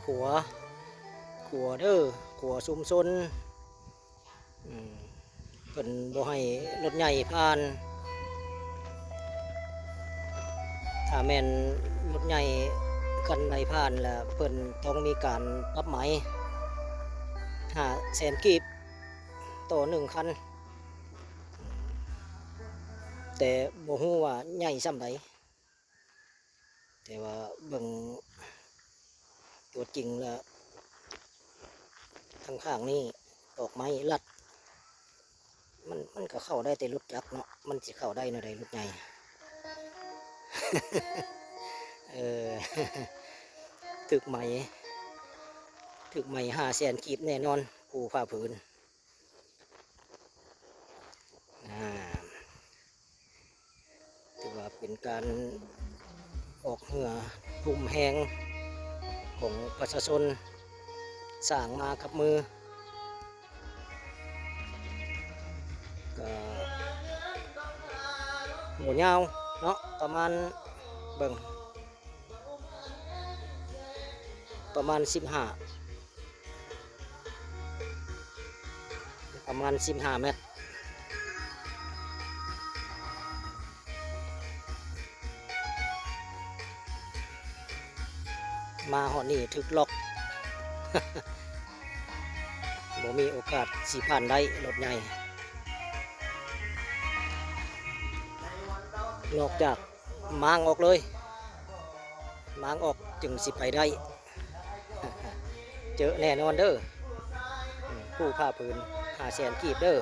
ຂົວ ຂົວເດີ ຂົວຊຸມຊົນ ອືມ ເພິ່ນບໍ່ໃຫ້ລົດໃຫຍ່ຜ່ານ. ຖ້າແມ່ນລົດໃຫຍ່ຄັນໃດຜ່ານລະ ເພິ່ນຕ້ອງມີການປັບໃໝຫ້າແສນກີບຕໍ່ໜຶ່ງຄັນ, ແຕ່ບໍ່ຮູ້ວ່າໃຫຍ່ສ່ຳໃດ. ແຕ່ວ່າເບິ່ງຕົວຈິງແລ້ວ ທາງຂ້າງນີ້ຕອກໄມ້ລັດ ມັນ ມັນກໍເຂົ້າໄດ້ແຕ່ລົດຈັກເນາະ, ມັນຊິເຂົ້າໄດ້ແນວໃດລົດໃຫຍ່? ເອີ ຖືກໄໝ ຖືກໄໝຫ້າແສນກີບແນ່ນອນ ຜູ້ຝ່າຝືນ. ອ່າ ຖືວ່າເປັນການອອກເຫື່ອທຸ່ມແຮງຂອງປະຊາຊົນ ສ້າງມາກັບມື ກໍບໍ່ຍາວເນາະ ປະມານ ເບິ່ງ ປະມານສິບຫ້າ ປະມານສິບຫ້າແມັດ. ມາຮອດນີ້ຖືກລັອກ ບໍ່ມີໂອກາດຊິຜ່ານໄດ້ລົດໃຫຍ່ ນອກຈາກ ມ້າງອອກເລີຍ ມ້າງອອກຈຶ່ງຊິໄປໄດ້ ເຈີແນ່ນອນເດີ ຜູ້ຝ່າຝືນ ຫ້າແສນກີບເດີ.